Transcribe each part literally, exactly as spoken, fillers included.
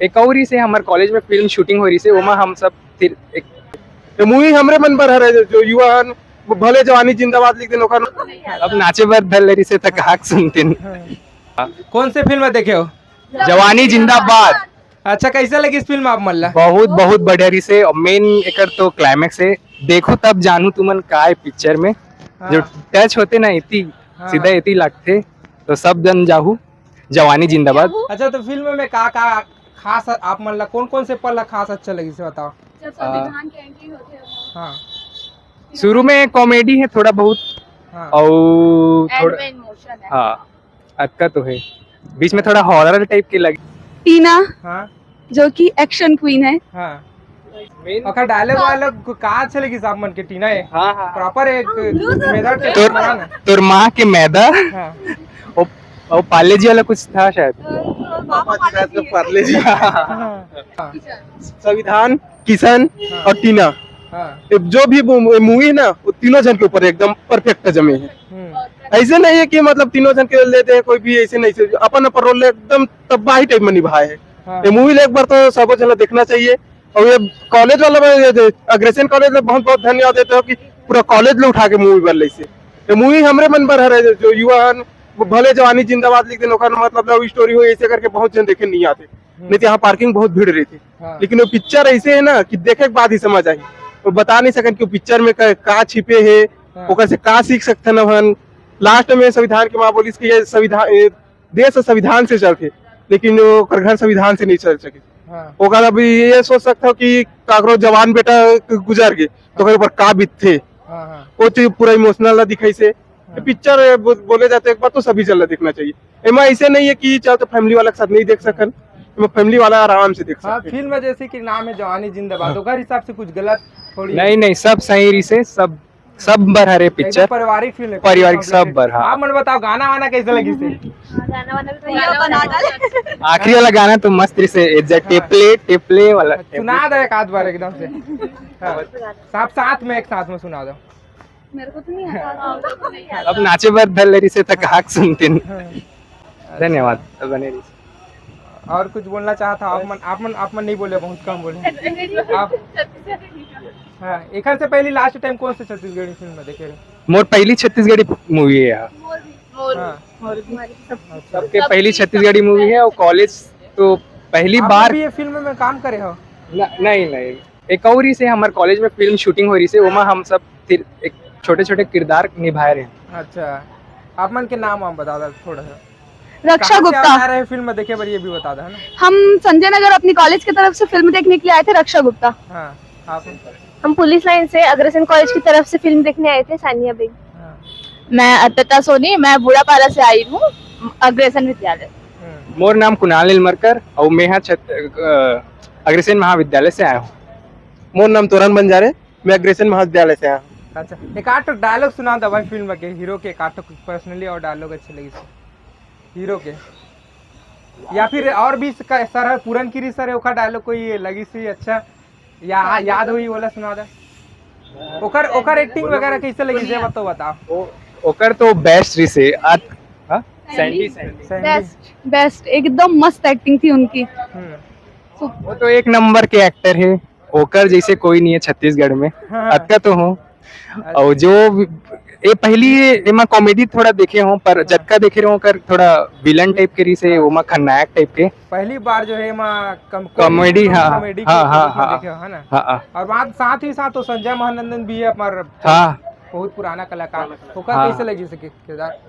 एक और ही से हमर कॉलेज में फिल्म शूटिंग हो रही से, ओमा हम सब फिर एक ये मूवी हमरे मन बर हरे, जो युवा हन, वो भले जवानी जिंदाबाद लिख देन ओकर। अब नाचे बर धर ले रही से त काक सुनते न। कौन से फिल्म देखे हो? जवानी जिंदाबाद। अच्छा, कैसा लगी इस फिल्म आप मन ला? बहुत बहुत बढ़िया रही से। और मेन एकर तो क्लाइमैक्स है, देखो तब जानू तुमन का है पिक्चर में। हाँ। जो टच होते ना इतनी हाँ। सीधा इतनी लगते, तो सब जन जाहू। जवानी जिंदाबाद। अच्छा, तो फिल्म में का का खास आप मन ला, कौन कौन से पल ला खास अच्छा लगी से बताओ। जब संविधान के एंट्री होते हैं वो। हाँ। शुरू में कॉमेडी है थोड़ा बहुत, हाँ। और एंड थोड़ा में इमोशन है। हाँ, अतका तो है, बीच में थोड़ा हॉरर टाइप के लगे। टीना, हाँ। जो कि एक्शन क्वीन है। हाँ। ओकर डायलॉग वायलॉग का अच्छा लगी आप मन के? टीना है। हाँ हाँ। प्रॉपर एक मेरा के तोर तोर माँ के मैदा। हाँ। और, और पार्ले जी वाला कुछ था शायद। पापा जी रात को पार्ले जी। हाँ। संविधान, किशन और टीना, हाँ। ये जो भी मूवी है ना, वो तीनों जन के ऊपर एकदम परफेक्ट जमे है। हम्म। ऐसे नहीं है कि मतलब तीनों जन के लेते हैं कोई भी, ऐसे नहीं से अपन अपन रोल एकदम तबाही टाइप में निभाए है। हाँ। ये मूवी एक बार तो सबो जन देखना चाहिए। और ये कॉलेज वाला, अग्रेशन कॉलेज में बहुत बहुत धन्यवाद देते हो कि पूरा कॉलेज ला उठा के मूवी बन ली से। ये मूवी हमरे मन बर हरे, जो युवा हन, वो भले जवानी जिंदाबाद लिख देन ओकर मतलब लव स्टोरी हो, ऐसे करके बहुत जन देखे नहीं आते, नहीं तो यहाँ पार्किंग बहुत भीड़ रहती। हाँ। लेकिन वो पिक्चर ऐसे है ना कि देखे के बाद ही समझ आई। वो बता नहीं सकन कि वो पिक्चर में का, का छिपे है, हाँ। ओकर से का सीख सकते न हन। लास्ट में संविधान के माँ बोलिस कि ये संविधान, ये देश संविधान से चलते, लेकिन ओकर घर संविधान से नहीं चल सके। हाँ। ओकर अभी ये सोच सकते हो कि काकरो जवान बेटा गुजर गए तो ओकर ऊपर का बीतते, हाँ, हाँ। वो चीज पूरा इमोशनल दिखाई से। हाँ। पिक्चर बो-, बोले जाते एक बार तो सभी जन ला देखना चाहिए। एमा ऐसे नहीं है कि चल तो फैमिली वाला के साथ नहीं देख सकन, एमा फैमिली वाला आराम से देख हाँ, सकते। फिल्म जैसे कि नाम है जवानी जिंदाबाद, ओकर हिसाब से कुछ गलत थोड़ी नहीं नहीं, सब सही रही से, सब सब बर हरे एकदम पिक्चर। पारिवारिक फिल्म है, पारिवारिक complete सब है। बर, हाँ। आप मन बताओ, गाना वाना कैसे लगी से? गाना वाना भी भैया बना डाले। आखिरी वाला गाना तो मस्त रही से, ए, जे हाँ। टेपले टेपले वाला। सुना दो एक आध बार एकदम से। हाँ। साथ साथ में, एक साथ में सुना दो। मेरे को तो नहीं आता। अब नाचे बर धर ले रही से त काक सुनते न। हाँ। धन्यवाद। अब बने रही। और कुछ बोलना चाहता हूँ? आप मन, आप मन, आप मन नहीं बोले, बहुत कम बोले। आप, हाँ, एखर से पहले लास्ट टाइम कौन से छत्तीसगढ़ी फिल्म में देखे रहे? मोर पहली छत्तीसगढ़ी मूवी है यहाँ। हाँ। और भी अच्छा। सबके पहली छत्तीसगढ़ी मूवी है और कॉलेज तो पहली आप बार। भी ये फिल्म में काम करे हो? न- नहीं नहीं, एक और ही से हमारे कॉलेज में फिल्म शूटिंग हो रही से, ओमा हम सब फिर एक छोटे छोटे किरदार निभाए रहे। अच्छा, आप मन के नाम आप बता दो थोड़ा सा। रक्षा कहाँ से गुप्ता। आ रहे फिल्म में देखे बर, ये भी बता दो, है ना? हम संजय नगर अपनी कॉलेज की तरफ से फिल्म देखने के लिए आए थे, रक्षा गुप्ता। हाँ, आप? हम पुलिस लाइन से अग्रसेन कॉलेज की तरफ से फिल्म देखने आए थे, सानिया बेग। हाँ। मैं अर्पिता सोनी, मैं बूढ़ापारा से आई हूँ, अग्रसेन विद्यालय। हम्म। मोर नाम कुणाल निलमरकर और मैं यहाँ छत-, अ, अग्रसेन महाविद्यालय से आया हूँ। मोर नाम तोरन बंजारे, मैं अग्रसेन महाविद्यालय से आया हूँ। अच्छा, एक आठ डायलॉग सुना दो भाई फिल्म के, हीरो के एक आठ पर्सनली और डायलॉग अच्छे लगी से हीरो के, या फिर और भी इसका सर है पूरन की सर है, ओकर डायलॉग कोई लगी सी अच्छा या याद हुई वाला सुना दो। ओकर ओकर एक्टिंग वगैरह कैसे लगी से तो बताओ। ओ-, ओकर तो बेस्ट रही से आत-, हाँ? Sandy Sandy. Sandy. Best, best, एकदम मस्त एक्टिंग थी उनकी। हम्म। वो तो एक नंबर के एक्टर है, ओकर जैसे कोई नहीं है छत्तीसगढ़ में। हाँ। अतका तो हूँ। और जो भी- ये पहली एमा कॉमेडी थोड़ा देखे हूँ, पर जतका देखे रहे ओकर थोड़ा विलन टाइप के रही से, ओमा खलनायक टाइप के। पहली बार जो है माँ कम- कॉमेडी, हाँ, कॉमेडी के हाँ, हाँ, रूप में हाँ। देखे हो, है ना? हाँ, हाँ। और वहाँ साथ ही साथ तो संजय महानंदन भी है हमारे हाँ। बहुत पुराना कलाकार, ओकर हाँ। कैसे लगी से किरदार?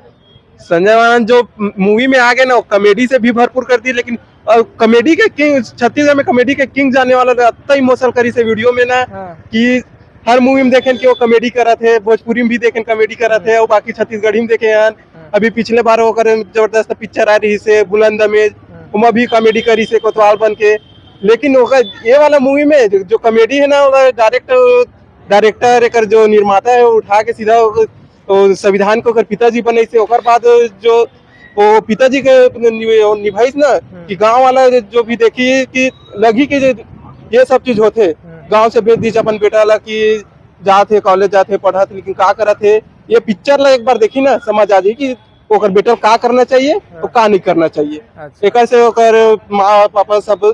संजय महानंदन जो मूवी में आ गए ना, वो कॉमेडी से भी भरपूर कर दी, लेकिन और कॉमेडी के किंग, छत्तीसगढ़ में कॉमेडी के किंग जाने वाला, इतना इमोशनल करी से वीडियो में ना हाँ। कि हर मूवी में देखें कि वो कॉमेडी करत है, भोजपुरी में भी देखें कॉमेडी करत है, और बाकी छत्तीसगढ़ी में देखे हैं। हाँ। अभी पिछले बार ओकर जबरदस्त पिक्चर आ रही से बुलंद अमेज, हाँ। ओमा भी कॉमेडी करी से कोतवाल बन के। लेकिन ओकर ये वाला मूवी में जो, जो कॉमेडी है ना, वो डायरेक्ट डायरेक्टर एकर जो निर्माता है, वो उठा के सीधा वो, वो संविधान को ओकर पिताजी बने से, ओकर बाद जो वो पिताजी के नि-, निभाइस ना कि गांव वाला जो भी देखी कि लगी कि ये, ये सब चीज होते, गांव से भेज दीजिए अपन बेटा ला कि जात है, कॉलेज जात है, पढ़त है, लेकिन का करत है। ये पिक्चर ला एक बार देखी ना, समझ आ जाए कि ओकर बेटा का करना चाहिए और का नहीं करना चाहिए। अच्छा। एक से ओकर माँ पापा सब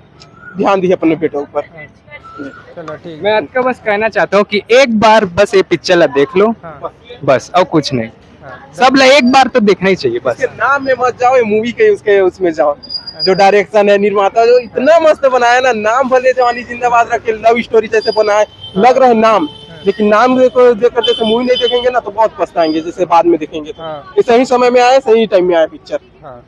ध्यान दिए अपने बेटा ऊपर। अच्छा। चलो ठीक। मैं आपको बस कहना चाहता हूँ कि एक बार बस ये पिक्चर ला देख लो। हाँ। बस और कुछ नहीं। हाँ। सब ला एक बार तो देखना ही चाहिए बस। उसके नाम में मत जाओ, ये मूवी के उसके उसमें जाओ। जो डायरेक्शन है, निर्माता जो इतना मस्त बनाया ना, नाम भले जवानी जिंदाबाद रख के लव स्टोरी जैसे बनाए, लग रहा है नाम, लेकिन नाम को देख कर जैसे मूवी नहीं देखेंगे ना तो बहुत पछताएंगे, जैसे बाद में देखेंगे तो। हाँ। ये सही समय में आया, सही टाइम में आया पिक्चर। हाँ।